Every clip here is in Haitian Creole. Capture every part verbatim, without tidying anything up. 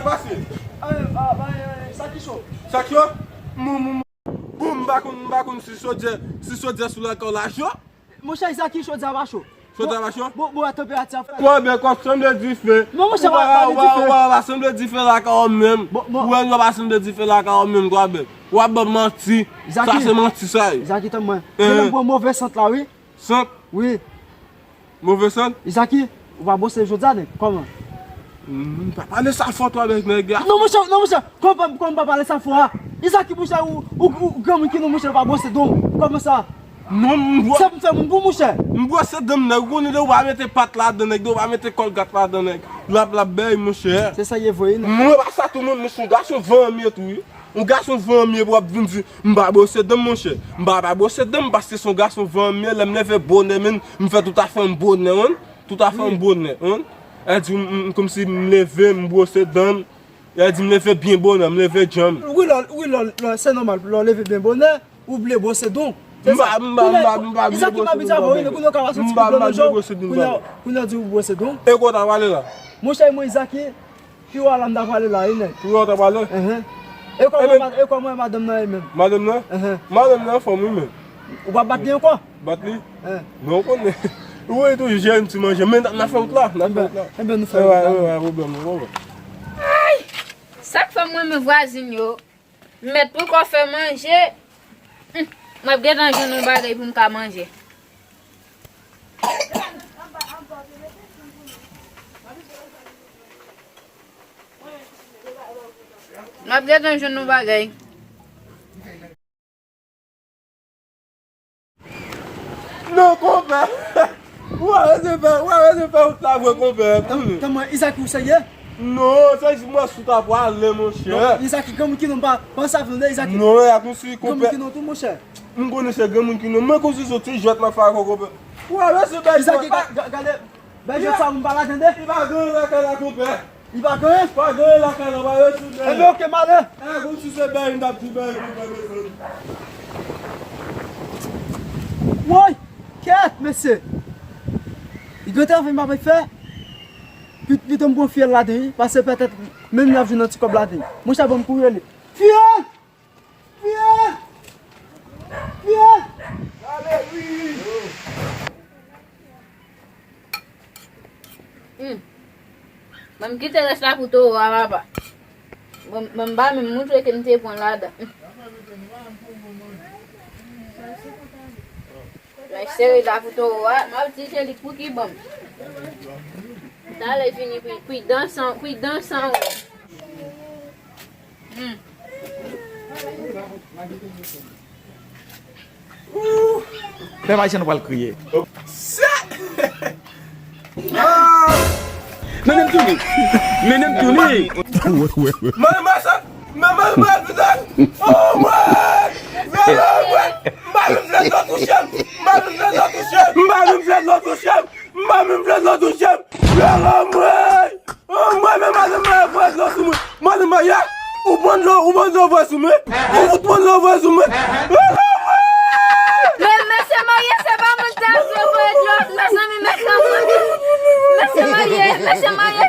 Pase. Ay, ay, ay, ay, sa ki cho? Sa ki cho? Mou, mou, mou. Bon, m pa konn, m pa konn si chodyè, si chodyè sou lakay w la cho. Monchè, Izaki, chodyè a pa cho. Chodyè a pa cho? Bon, bon, bon, tanperati a fè. Kwa bèk, w ap sanble dife. Non, monchè, w ap pale dife. Ou pa sanble dife lakay w menm. Bon, bon. Ou wè, w pa sanble dife lakay w menm, kwa bèk. W ap ban manti. Sa se manti, sa ye. Izaki, tann mwen. Gen nan bon move sant la, wi. Sant? Wi. Move sant? Izaki, ou pa bwose jodi a, nèg? Kòman? M pa pale sa fò, twa bèk nèg la. Non, monchè, non, monchè. Kòman, kòman pa pale sa fò a? Izaki, monchè, ou, ou, ou granmoun ki non, monchè, ou pa bwose don. Kòman sa? Non, m bwose. Sa pou fè moun pou, monchè. M bwose dan m, nèg. Ou konnen, depi w pa mete pat ladan, nèg, depi w pa mete kòlgat ladan, nèg, l ap, l ap bèy, monchè. Se sa ye vre, non? Mwen pa sa tou, mwen, mwen se yon gason vanyan m ye tou, wi. Yon gason vanyan m ye pou w ap vin di m pa bwose dan m, monchè. M pa, pa bwose dan m paske se yon gason vanyan m ye. Lè m leve bonè, menm, m fè tout afè m bonè, wi. Tout afè m bonè, wi. Sa di, m, m, kòmsi m leve, m bwose dan m. Sa di, m leve byen bonè, m leve djanm. Wi, lè, wi, lè, lè, se nòmal, lè w leve byen bonè, ou vle bwose don. Se sa. M pa, m pa, m pa, m pa vle bwose don, non, mèt. Kounye a w ka pase ti kout dlo nan je w, kounye a, kounye a w di ou bwose don. E kote w ta prale la? Monchè, mwen, Izaki, pi w a la m ta prale la, wi, nèg. Pi w a w ta prale? Enhen. E kòman, e kòman madanm nan ye menm? Madanm nan? Enhen. Madanm nan anfòm, wi, menm. Ou pa bat li ankò? Bat li? Enhen. Non, ou konnen. Ou wè tou jèn ti manje, men n a fè wout la, n a fè wout la. Enben, enben, nou fè wout la. Wi, wi, wi, pwoblèm, wi, wi. Ay! Sa k fè m renmen vwazin yo. Mèt poko fè manje. Hum, m ap gentan jwenn yon bagay pou m ka manje. M ap gentan jwenn yon bagay. Non, konpè. Ou arete fè, ou arete fè wout la vre, konpè. Tann mwen, Izaki, ou serye? Non, se jis mwen sou ta prale, monchè. Non, Izaki, granmoun ki non pa, pa sa vle, Izaki. Non, y a konsi, konpè. Granmoun ki non tou, monchè. M konnen se granmoun ki non. Mwen konsi se ti jwèt m ap fè avè w, konpè. Ou arete fè. Izaki, ga-, ga-, gade. Bèl jwèt sa, m pa la tande. Li pa gen anyen lakay la, konpè. Li pa gen anyen? Pa gen anyen lakay la, pa rete sou bèl. Enben, oke, m ale. E, kòmsi se bèl, m t ap di bèl, konpè, mezanmi. Woy! Kèt, mesye! Li gen travay m ap fè. Pit-, pito m pran fiyèl ladan, wi, paske petèt menm li ap jwenn yon ti kòb ladan. Monchè, ban m kouri rele. Fiyèl! Fiyèl! Fiyèl! Gade, wi! Hmm. Ban m kite rès la pou towo a, papa. Ban m, ban m pa menm moutre ke m te pran ladan. Hmm. Mwen sere la pou towo a, m ap di Jelik pou ki ban m. Talè fini, kwi, kwi dan san, kwi dan san. Hmm. Pèp ayisyen nou pral kriye. Sa! Ah! Mennen m tounen! Mennen m tounen! Mwen, mwen, sa, mwen, mwen, mwen, mwen, oh, mwen! Mwen, mwen, mwen! M pa vle dlo touche m! M pa vle dlo touche m! M pa vle dlo touche m! M pa menm vle dlo touche m. Vye lanmwey! Anmwey, men madanm nan ap voye dlo sou mwen. Madanm marye, ou pran dlo, ou pran dlo voye sou mwen. Ou fout pran dlo voye sou mwen. Vye lanmwey! Men mesye marye, se pa mwen ki ta vle voye dlo. Mezanmi, mesye marye, mesye marye, mesye marye.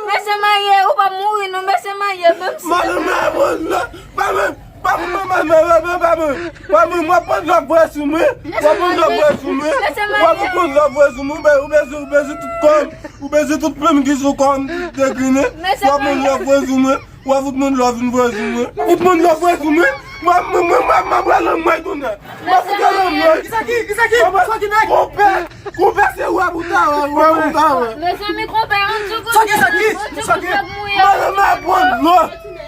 Mesye marye, ou pa mouri non, mesye marye, menm si. Madanm nan ap pran dlo. Pa menm, pa menm, pa menm, pa menm, pa menm, pa menm, w ap pran dlo voye sou mwen, w ap pran dlo voye sou mwen, w ap pran dlo voye sou mwen, ou be-, ou beze, ou beze tout kò m, ou beze tout plim ki sou kò m, tout degrine, w ap pran dlo voye sou mwen, w ap fout mwen dlo vin voye sou mwen, fout mwen dlo voye sou mwen, mwen, mwen, mwen, mwen, mwen, mwen, mwen, mwen, tounen. Mwen fout al anmwey. Kisa ki, kisa ki, kisa ki nèg? Konpè, konpè se wè pou ta wè, wè pou ta wè. Mezanmi, konpè, on ti kout, on ti kout dlo k mouye. Madanm nan pran dlo.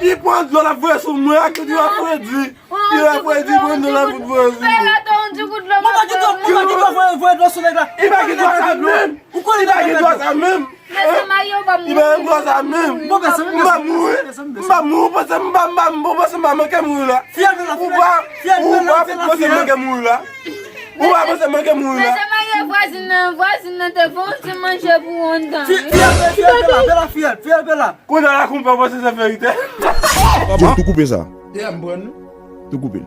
Li pran dlo, l ap voye sou mwen ak tout yon fredi. Li ap fredi, pran dlo, l ap voye sou mwen. Konpè, on ti kout dlo. Mwen pa gen dwa, mwen pa gen dwa voye, voye dlo sou nèg la. Li pa gen dwa sa menm. Ou konnen li pa gen dwa sa menm. Mesye marye, ou pa mouri. Li pa gen dwa sa menm. M pa mouri. M pa mouri, ou panse m pa, m pa, ou panse m pa manke mouri la? Ou pa, ou pa panse m manke mouri la? Ou pa panse m manke mouri la? Mesye marye, vwazin nan, vwazin nan te fè yon ti manje pou ou anndan. Fiyèl, fiyèl, fiyèl, fiyèl, fiyèl. Kounye a la, konpè, ou panse se verite? Tou koupe sa. Tou koupe l.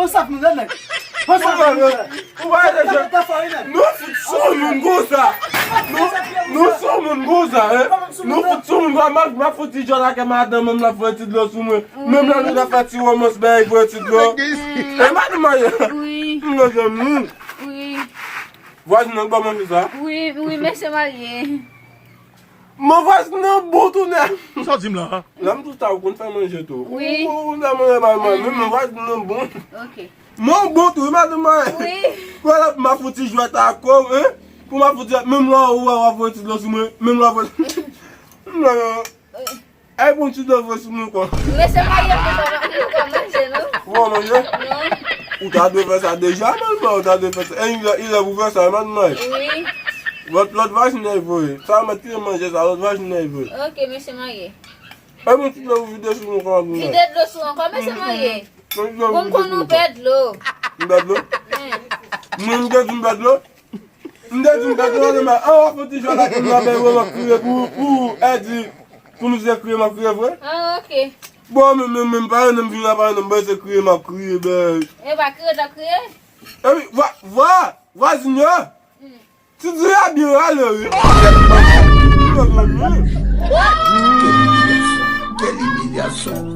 bon saf nou, nèg. Bon saf nou, nèg. Ou pa rete jwe. Nou fout sou moun konsa. Nou, nou sou moun konsa, hein. Nou fout sou moun konsa. M ap, m ap fout ti jòl ak madanm mwen, m ap fè ti dlo sou mwen. Menm lè nou ta fè ti romans, ben, fè ti dlo. E madanm mwen. Wi. M nan zanmi. Wi. Vwazin nan, ban manje sa. Wi, wi, mesye marye. Mon vwazin nan bon tou nèt. Sa w di m la? Lè m tou sa, ou konn fè manje tou. Wi. Ou, ou konn fè manje bay mwen, men mon vwazin nan bon. Ok. Mon bon tou, wi, madanm mwen. Wi. Wè la, m a fouti jwèt ak ou, hein? Pou m a fouti, menm lè ou wè, w ap voye ti dlo sou mwen, menm lè w ap voye. Menm lè, ay, bon, ti dlo voye sou mwen, kwa. Mesye marye pou pa, pou pa manje, non? Ou pa manje? Non. Ou ta dwe fè sa deja, manman, ou ta dwe fè sa. E, il è, il è pou fè sa, manman. Wi. Lòt, lòt vajin nan voye. Sa mwen tire manje sa, lòt vajin nan voye. Ok, mesye marye. E bon, ti dlo vide sou mwen, kwa, manman. Vide dlo sou ankò, mesye marye. Bon, m konn ou pè dlo. M pè dlo? Wi. Mwen, m te di m pè dlo? M te di m pè dlo, manman. An, w ap fè ti jwèt la, pou m nan bay wè, m ap kriye pou, pou, e di, pou misye kriye, m ap kriye vre. Ah, ok. Bon, men, men, men, pa yon nonm vin la, pa yon nonm, mwen se kriye, m ap kriye, ben. E pa kriye, t ap kriye? Epi, vwa, vwa, vwazin yo. Hmm. Ti di a byen rale, wi. Kèl imilyasyon.